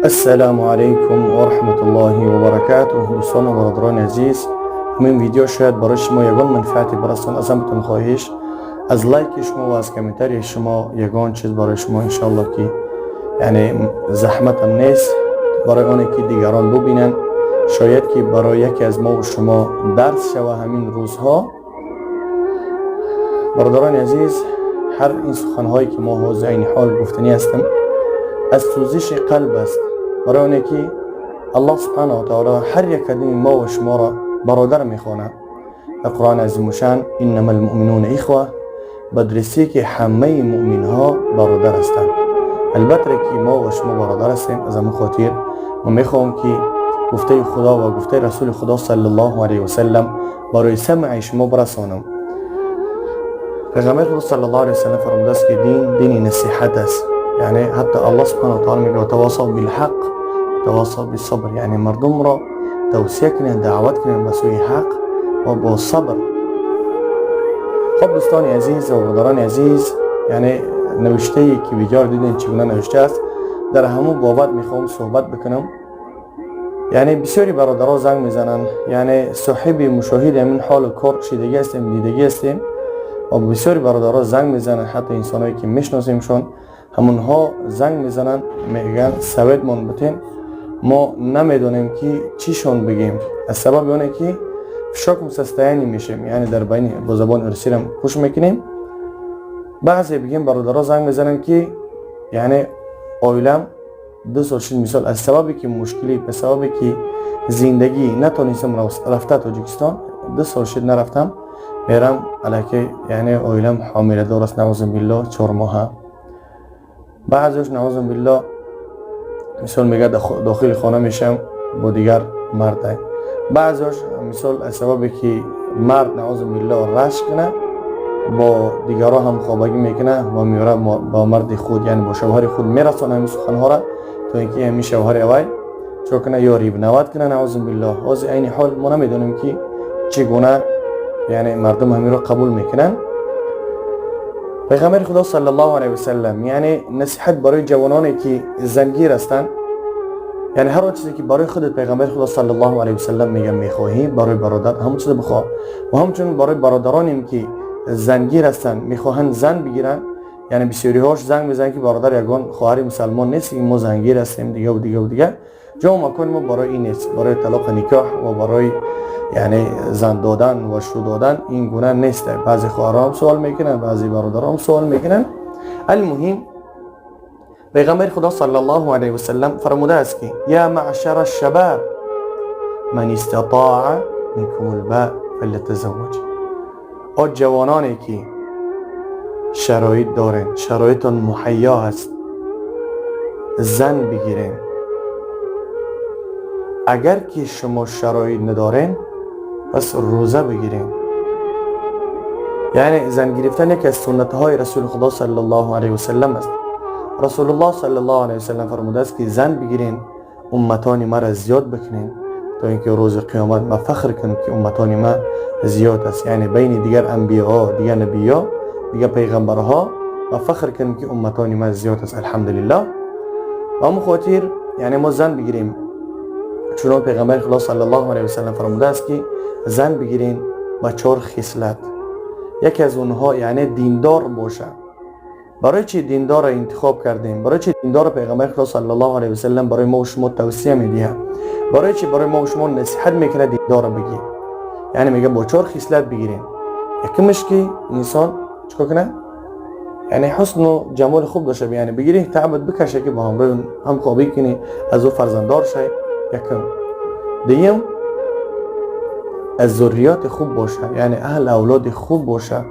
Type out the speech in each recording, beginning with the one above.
Ассалому алайкум ва раҳматуллоҳи ва баракатуҳ. Дӯстону бародарони азиз, ҳамин видео шояд барои шумо ягон манфиате бирасон. Аз ҳаматон хоҳиш, аз лайки шумо ва аз комментарии шумо ягон чиз барои шумо, иншоалло, ки яъне заҳматам нест, барои оне ки дигарон бубинанд, шояд ки барои яке аз мову шумо дарс шава. Ҳамин рӯзҳо, бародарони азиз, ҳар ин суханҳое ки мо ҳозир айни ҳол гуфтанӣ ҳастем, аз сӯзиши қалб аст, барои оне ки Аллоҳ субҳанаҳу ва таоло ҳар як кадими мо ва шуморо бародар мехонад дар Қуръони азимушан: «Иннама алмуъминуна ихва». Ба дурустӣ ки ҳамаи муъминҳо бародар ҳастанд. Албатта ки мо ва шумо бародар ҳастем. Аз ҳамин хотир мо мехоҳем ки гуфтаи Худо ва гуфтаи Расули Худо саллаллоҳу алайҳи васалам барои самъи шумо барасонам. Пайғамбари Худо саллаллоҳу алайҳи васалам фармудааст, ки дин дини насиҳат аст. Яъне ҳатто Аллоҳ субҳанаҳу ва таоло мегӯяд: «Тавасав билҳақ, тавасав бисабр». Яъне мардумро тавсия кунед, даъват кунед ба сӯи ҳақ ва бо сабр. Хоб, дӯстони азиз ва бародарони азиз, яъне навиштае ки видеоро дидем, чӣ гуна навишта аст, дар ҳамун бобат мехоҳам суҳбат бикунам. Яъне бисёри бародаро занг мезананд, яъне соҳиби мушоҳиди ҳамин ҳолу кор шидагӣ ҳастем, дидагӣ ҳастем ва бисёри бародаро занг мезананд, ҳатто инсоное ки мешиносемшон, ҳамонҳо занг мезананд, мегӯянд: «Советмон битен, мо намедонем ки чишон бигем», аз сабаби оне ки в шоковом состоянии мешем. Яъне дар байни бо забони русирам хуш мекунем. Баъзе бигем бародаро занг мезананд, ки яъне оилам 2 сол шуд, мисол, аз сабабе ки мушкилӣ, ба сабабе ки зиндагӣ натонистам рафта Тоҷикистон, 2 сол шуд нарафтам, мерам аллакай, яъне оилам ҳомиладор аст, наузу биллоҳ, 4 моҳа. Баъзеош, наузу биллоҳ, мисол мегӯяд, дохили хона мешавам, бо дигар марда. Баъзеош, мисол, аз сабабе ки мард, наузу биллоҳ, рашк кунад, бо дигарро ҳамхобагӣ мекунад ва меёра ба марди худ, яъне бо шавҳари худ мерасонад ҳамин суханҳоро, то ин ки ҳамин шавҳари аввай чо кунад ё ревновать кунад, наузу биллоҳ. Ҳозир айни ҳол мо намедонем, ки чӣ гуна, яъне мардум ҳаминро қабул мекунанд. Пайғамбари Худо саллаллоҳу алайҳи васалам, яъне насиҳат барои ҷавононе ки зангир ҳастанд, яъне ҳар он чизе ки барои худат, Пайғамбари Худо саллаллоҳу алайҳи васалам мегӯяд, мехоҳӣ, барои бародар ҳамон чизо бихоҳ. Ва ҳамчунин барои бародаронем ки зангир ҳастанд, мехоҳанд зан бигиранд. Яъне бисёриҳош занг мезананд, ки бародар, ягон хоҳари мусалмон нест, ки мо зангир ҳастем, дигаву дигаву дигар. Ҷо макони мо барои ин нест, барои талоқи никоҳ ва барои яъне зан додан ва шу додан ин гуна нест. Баъзе хоҳарам суол мекунанд, баъзе бародарам суол мекунанд. Алмуҳим, пайғамбари Худо саллаллоҳу алайҳи васалам фармудааст, ки: «Я маъшара шабаб, ман истатаа минкум лбаа фалятазавваҷ». О ҷавононе ки шароит дорен, шароитон муҳайё аст, зан бигирен. Агар ки шумо шароит надорен, пас рӯза бигирен. Яъне зан гирифтан яке аз суннатҳои Расули Худо саллаллоҳу алайҳи васалам аст. Расулуллоҳ саллаллоҳу алайҳи васалам фармудааст, ки зан бигирен, умматони маро зиёд бикунен, то ин ки рӯзи қиёмат ма фахр кунам, ки умматони ма зиёд аст, яъне байни дигар анбиёҳо, дигар набиё, дигар пайғамбарҳо ма фахр кунам, ки умматони ма зиёд аст, алҳамдулиллоҳ. Ба ҳамон хотир, яъне мо зан бигирем, чунон Пайғамбари Худо саллаллоҳу алайҳи васалам фармудааст, ки зан бигирен ба чор хислат. Яке аз онҳо, яъне диндор бошад. Барои чи диндорро интихоб кардем? Барои чи диндорро Пайғамбари Худо саллаллоҳу алайҳи васалам барои мо шумо тавсия медиҳад? Барои чи барои мо шумо насиҳат мекунад диндорро бигир? Яъне мега, бо чор хислат бигирем. Якумаш, ки инсон чикор кунад? Яъне ҳусну ҷамоли хуб дошта, яъне бигирӣ, таъбат бикаше, ки бо ҳамроҳи ҳамхобӣ кунӣ, аз ӯ фарзанддор шавӣ. Якум. Дуюм, аз зурриёти хуб бошад, яъне аҳл авлоди хуб бошад,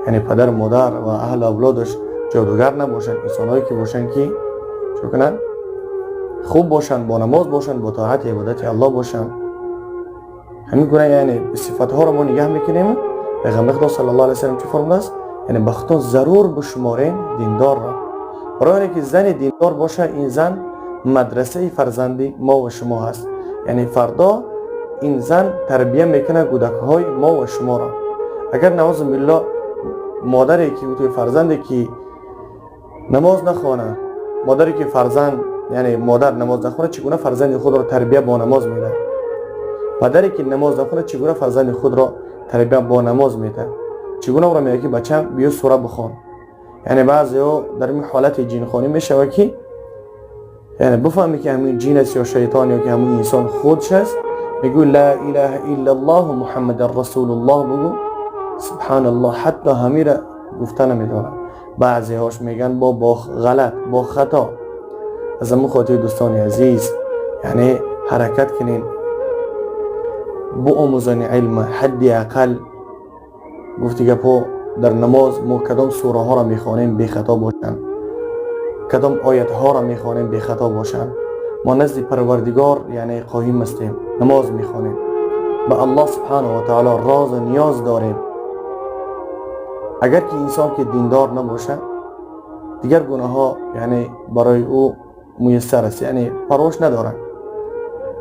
яъне падару модар ва аҳлу авлодаш ҷодугар набошанд, инсонҳое ки бошанд, ки чӣ кунанд, хуб бошанд, бо намоз бошанд, бо тоати ибодати Аллоҳ бошанд. Ҳамин гуна, яъне сифатҳоро мо нигаҳ мекунем. Пайғамбари Худо саллаллоҳу алайҳи васаллам чӣ фармудааст? Яъне ба худтон зарур бишуморем диндорро. Барои оне ки зани диндор боша, ин зан мадрасаи фарзанди мо ва шумо ҳаст. Яъне фардо ин зан тарбия мекунад кӯдакҳои мо ва шуморо. Агар, наузу биллоҳ, модаре ки фарзанде ки намоз нахона. Модаре ки фарзанд, яъне модар намоз нахонад, чӣ гуна фарзанди худро тарбия бо намоз медиҳад? Падаре ки намоз нахонад, чӣ гуна фарзанди худро тарбия бо намоз медиҳад? Чӣ гуна ӯро мегӯяд, ки бачам, биё, сура бихон? Яъне баъзеҳо дар ин ҳолати ҷинхонӣ мешавад, ки яъне бифаҳмӣ, ки ҳамин ҷин аст ё шайтон ё ки ҳамин инсон худш аст. Мегӯ: "Ла илаҳа иллаллоҳ, Муҳаммадан расулуллоҳ" бугӯ. Субҳаналлоҳ, ҳатто ҳамира гуфта намедонад. Баъзеҳош мегӯянд бо ғалат, бо хато. Аз ҳамин хотир, дӯстони азиз, яъне ҳаракат кунем, биомӯзани илма. Ҳадди ақал, гуфти гапҳо, дар намоз мо кадом сураҳоро мехонем, бехато бошанд, кадом оятҳоро мехонем, бехато бошанд. Мо назди Парвардигор яъне қоим ҳастем, намоз мехонем, ба Аллоҳ субҳанаҳу ва таоло розу ниёз дорем. Агар ки инсон ки диндор набошад, дигар гуноҳҳо яъне барои ӯ муяссар аст, яъне парвош надорад.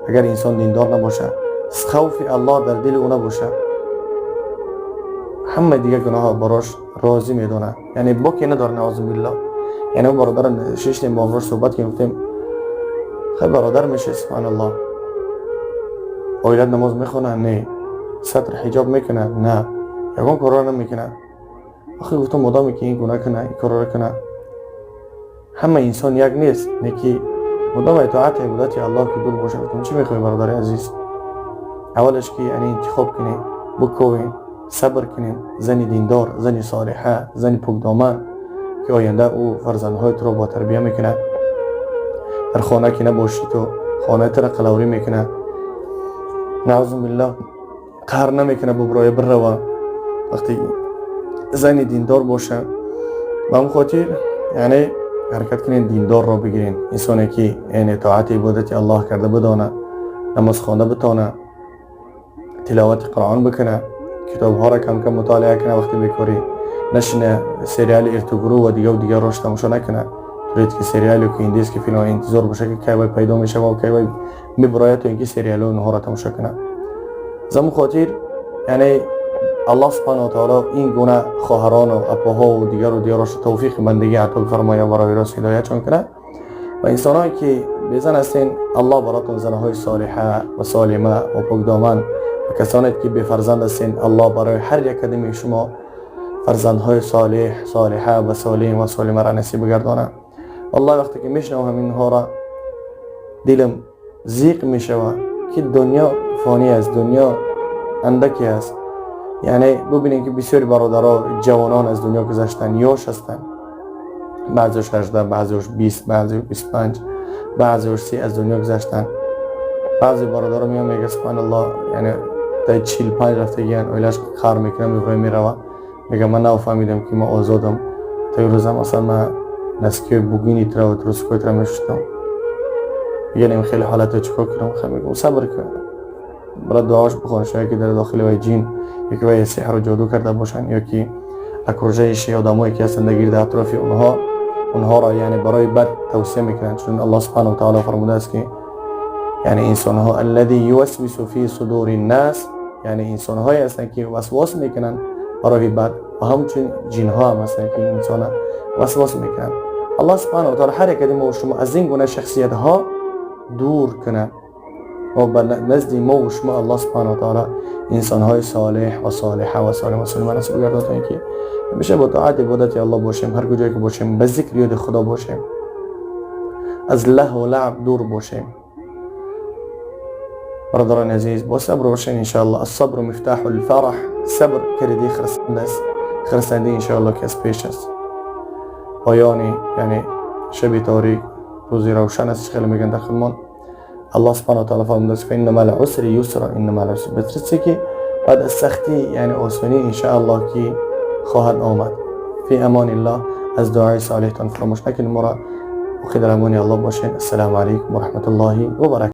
Агар инсон диндор набошад, хавфи Аллоҳ дар дили ӯ набошад, ҳама дигар гуноҳҳо барош розӣ медонад, яъне боке надорад, наъузу биллоҳ. Яъне мо бародарам шиштем, бо ҳамрош суҳбат кардем, гуфтем: "Хай, бародар, меша, субҳаналлоҳ, оилат намоз мехонад?" "Не." "Сатр ҳиҷоб мекунад?" "На." "Ягон корро намекунад?" Охи, гуфтам, модоме ки ин гуна кунад, ин корро кунад, ҳама инсон як нест, не ки модома итоати ибодати Аллоҳ ки дур бошад. Гуфтам: "Чӣ мехоҳӣ, бародари азиз? Аввалаш ки яъне интихоб кунем, биковем, сабр кунем, зани диндор, зани солиҳа, зани покдоман, ки оянда ӯ фарзандҳои туро бо тарбия мекунад. Дар хона ки набошӣ, ту хонаи туро қалаврӣ мекунад, наъузу биллоҳ, қаҳр намекунад, буброя бирава, вақте зани диндор боша. Ба ҳамн хотир, яъне ҳаракат кунед, диндорро бигирен, инсоне ки яъне тоати ибодати Аллоҳ карда бидона, намоз хонда битона, тиловати Қуръон бикунад, китобҳоро камкам мутолиа кунад, вақти бекорӣ нашина, сериали Иртугру ва дигар дигаррош тамошо накунад, турецкий сериале ки индийский филм, интизор боша, ки кай вай пайдо мешава, кай вай мебирояд, то ин ки сериалҳо онҳоро тамошо кунад. Аз ҳамн хотир, яъне Аллоҳ субҳанаҳу ва таоло ин гуна хоҳарону апоҳову дигару дигарош тавфиқи бандагӣ ато бифармояд, барои рост ҳидоятшон кунад. Ва инсонҳое ки безан ҳастен, Аллоҳ баротон занаҳои солиҳа ва солима ва покдоман, ва касоне ки бефарзанд ҳастен, Аллоҳ барои ҳар як қадами шумо фарзандҳои солиҳ, солиҳа ва солим ва солимаро насиб бигардонад. Валлоҳи, вақте ки мешунавам ҳаминҳоро, дилам зиқ мешавад, ки дунё фонӣ аст, дунё андаке аст. Яъне бубинем, ки бисёри бародаро, ҷавонон аз дунё гузаштанд, ёш ҳастанд, баъзеош 18, баъзеош 20, баъзеош 25, баъзеош 30 аз дунё гузаштанд. Баъзе бародаро меоян, мега: "Субҳаналлоҳ", яъне дар 45 рафтагиян, оилааш қаҳр мекунад, меброя, мерава, мега: "Ман нафаҳмидам, ки ман озодам. То имрӯзам масалан ман носки ҳои бугини тра ва трусик ҳои тра мешустам." Мегӯям: "Хеле ҳолато чӣ кор кунам?" Хеле мегӯям: "Сабр кун, бара дуош бихон. Шояд ки дар дохили вай ҷин ё ки вай сеҳру ҷоду карда бошанд, ё ки окружающие одамое ки ҳастанд дар гирди атрофи онҳо, онҳоро яъне барои бад тавсия мекунанд." Чун Аллоҳ субҳанаҳу таоло фармудааст, ки яъне инсонҳо аллази ювасвису фи судури ннас, яъне инсонҳое ҳастанд, ки васвос мекунанд барои бад, ва ҳамчунин ҷинҳо ҳам ҳастанд, ки инсона васвос мекунанд. Аллоҳ субҳанаҳу таоло ҳар яке мо шумо аз ин гуна шахсиятҳо дур кунад ва ба назди мо ва шумо Аллоҳ субҳанаҳу таоло инсонҳои солеҳ ва солиҳа ва солим ва солима насиб гардонад, то ин ки ҳамеша бо тоат ибодати Аллоҳ бошем, ҳар куҷое ки бошем, ба зикри ёди Худо бошем, аз лаҳву лаъб дур бошем. Бародарони азиз, бо сабр бошем, иншоалло. Ассабру мифтаҳу лфараҳ. Сабр калиди хирсанд аст. Хирсандӣ, иншоалло, ки аз пеш аст. Поёни яъне шаби торик рӯзи равшан аст, хеле мегӯянд дар худмон. Аллоҳ субҳанаҳу таоло фармудааст: "Фаинна маъал усри юсра, инна маъал усри", батритсе ки баъд аз сахтӣ яъне осонӣ, иншоаллоҳ, ки хоҳад омад. Фи амониллоҳ. Аз дуои солеҳтон фаромӯш накунед моро. Боқӣ дар амони Аллоҳ бошед. Ассалому алайкум ва раҳматуллоҳи ва баракатуҳ.